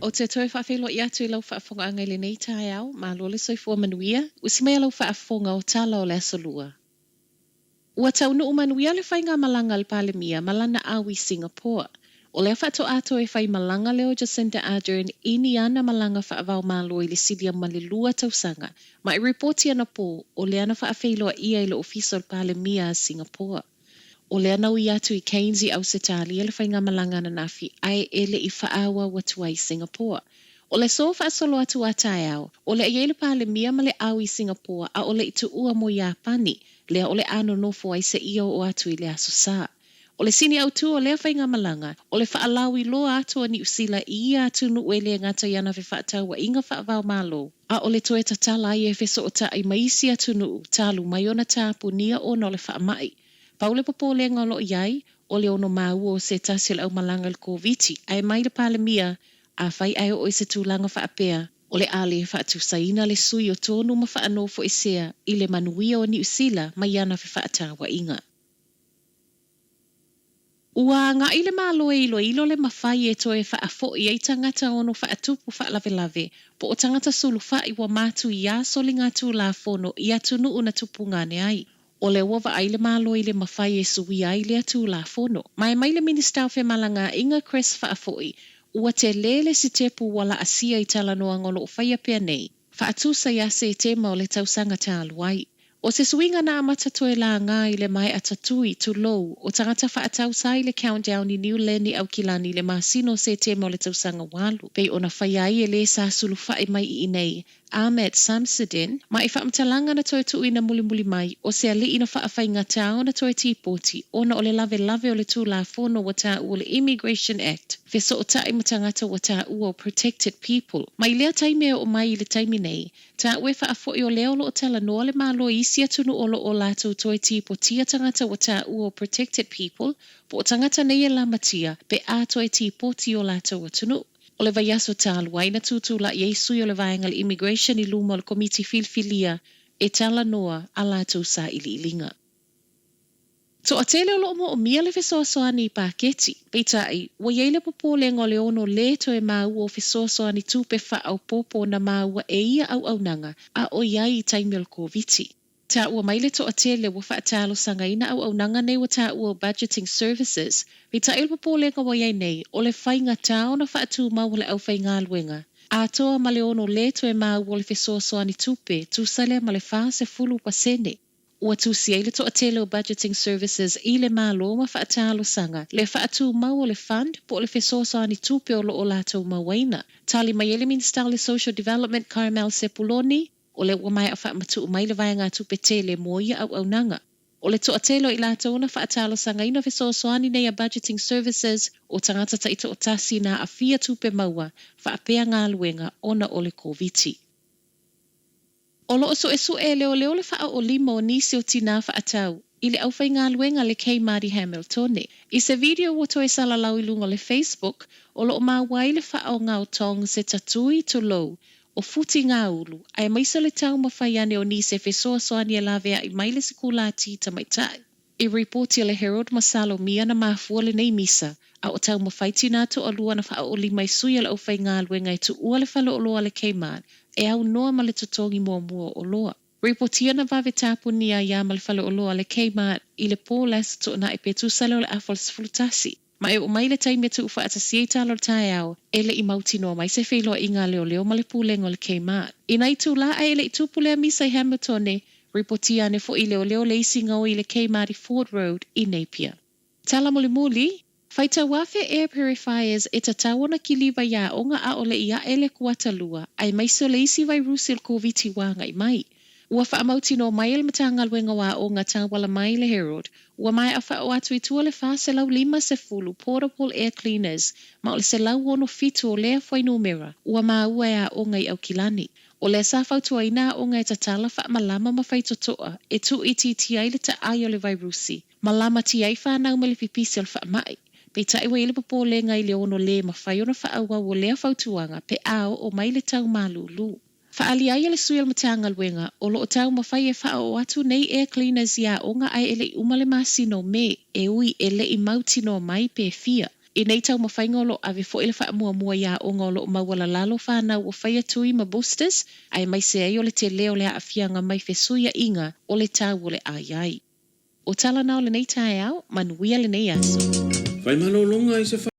Ou te toe faafeiloai atu i lau faafofogaaga i lenei taeao, malo le soifua manuia, usi mai a lau faafofoga o tala o le Aso Lua. Ua taunuu manuia le faigamalaga a le Palemia ma lana au i Singapore. O lea faatoa toe fai malaga lea o Jacinda Ardern i ni ana malaga faava-o-Malo i le silia ma le 2 tausaga, ma e ripoti anapō, o lea na faafeiloai ia i le Ofisa o le Palemia a Singapore. O lea na ui atu i Cairns i Ausetalia le faigamalaga ananafi ae e le i faaauau atu ai i Singapore. O le aso faasolo atu a taeao, o le a i ai le Palemia ma le au i Singapore a o le i tuua mo Iapani, lea o le a nonofo ai seia oo atu i le Aso Sa. O le sini autū o lea faigamalaga, o le faalauiloa atu o Niu Sila i ia atunuu e le gata i ana fefaatauaiga faava-o-Malo, a o le toe tatala ai e fesootai ma isi atunuu talu mai ona tapunia ona o le faamai. Pau le popolega o lo o i ai, o le ono maua o se tasi o le aumalaga i le Koviti, ae mai le Palemia, afai ae oo i se tulaga faapea, o le a le faatusaina le sui o tonu ma faanofoesea i le manuia o Niu Sila mai ana fefaatauaiga. Ua agai le Malo e iloilo le mafai e toe faafoi ai tagata ono faatupu faalavelave po o tagata sulufai ua matuia soligatulafono i atunuu na tupuga ane ai. O lea ua vaai le Malo i le mafai e suia ai lea Tulafono. Ma e mai le Minisita o Femalagaaiga Chris Faafoi, ua tele le sitepu ua laasia i talanoaga o lo o faia pea nei, faatusa ia Setema o le tausaga talu ai. O se suiga na amata toe laga i le maea tatui, tulou, o tagata faatau sa i le Countdown i Niu Leni Aukilani i le masina o Setema o le tausaga ua alu, pei ona faia ai e lē sa sulufai mai i inei, Ahmad Samsudin, ma i faamatalaga na toe tuuina mulimuli mai, o se aliʻi na faafaigata ona toe tipoti ona o le lavelave o le Tulafono ua taua o le Immigration Act, fesootai ma tagata ua taua o Protected People. Mai lea taimi e oo mai i le taimi nei, Taua e faafoi o lea o lo o talanoa le Malo i isi atunuu o lo o latou toe tipotia tagata ua taua o Protected People, po o tagata nei e lamatia pe a toe tipoti i o latou atunuu. O le vaiaso talu ai na tutulai ai sui o le vaega le Immigration i luma o le Komiti Filifilia e talanoa a latou sailiiliga. Toatele o lo o moomia le fesoasoani i paketi, peitai, ua i ai le popolega o le ono lē toe maua o fesoasoani tupe faaopoopo na maua e ia auaunaga a o i ai i taimi o le Koviti. Taua mai le toatele ua faatalosagaina auaunaga nei ua taua o Budgeting Services, peitai o le popolega ua i ai nei, o le faigata ona faatumau o le aufaigaluega atoa ma le ono lē toe maua o le fesoasoani tupe tusa lea ma le 40%. Ua tusi ai le toatele o Budgeting Services i le Malo ma faatalosaga le faatumau o le Fund po o le fesoasoani tupe o lo o latou mauaina. Tali mai ai le Minisita o le Social Development Carmel Sepuloni, o lea ua maea faamatuu mai le vaegatupe tele mo ia auaunaga. O le toatele o i latou na faatalosagaina fesoasoani nei a Budgeting Services o tagata taitoatasi na aafia tupe maua faapea galuega ona o le Koviti. O lo o suesue e leoleo le faaoolima o nisi o tinā faatau i le aufaigaluega a le Kmart i Hamiltone. I se video ua toe salalau i luga o le Facebook, o lo o maua ai le faaoga o tongs e tatui, tulou, o futi gāulu, aemaise o le taumafai ane o nisi e fesoasoani e laveai mai le sikulati tamaitai. I ripoti a le Herald ma Salomia na mafua lenei misa, a o taumafai tinā toalua na faaoolima i sui o le aufaigaluega e tuua le faleoloa a le Kmart e aunoa ma le totogi muamua o oloa. Ripotia na vave tapunia ai ia ma le faleoloa a le Kmart i le pō le Aso Toonai pe tusa lea o le afa o le 11. Ma e oo mai le taimi e tuufaatasi ai tala o le taeao, e le i mautinoa mai se feiloaiga a leoleo ma le pulega o le Kmart. I nā itulā ae e le i tupu lea misa i Hamiltone, ripotia ane foʻi leoleo le isi gaoi i le Kmart i Ford Road i Napier. Tala mulimuli, Faitau afe air purifiers e tatau ona kiliva i aoga ʻaʻole i aʻe le kuatalua aemaise o le isi vairusi o le Koviti ua agai mai. Ua faamautinoa mai e le Matagaluega o Aoga tauala mai le Herald, ua maea faaoo atu i tua le 450 portable air cleaners ma o le 167 o lea fuainumera ua maua e aoga i Aukilani. O lea sa fautuaina aoga e tatala faamalama ma faitotoa e tuuitiitia ai le taai o le vairusi ma lamatia ai fanau mai le pipisi o le faamai. Peitai ua i ai le popolega i le ono lē mafai ona faaauau o lea fautuaga pe a oo mai le tau malūlū. Faaalia ai e le sui o le Matagaluega, o lo o taumafai e faaoo atu nei air cleaners i aoga ae e le i uma le masina o Me, e ui e le i mautinoa mai pe fia. I nei taumafaiga o lo o ave foi le faamuamua i aoga o lo o maualalalo fanau ua faia tui ma boosters, aemaise ai o le telē o le aafiaga mai fesuiaiga o le tau o le a i ai. O tala na o lenei taeao, manuia lenei aso. Fai malologa i se.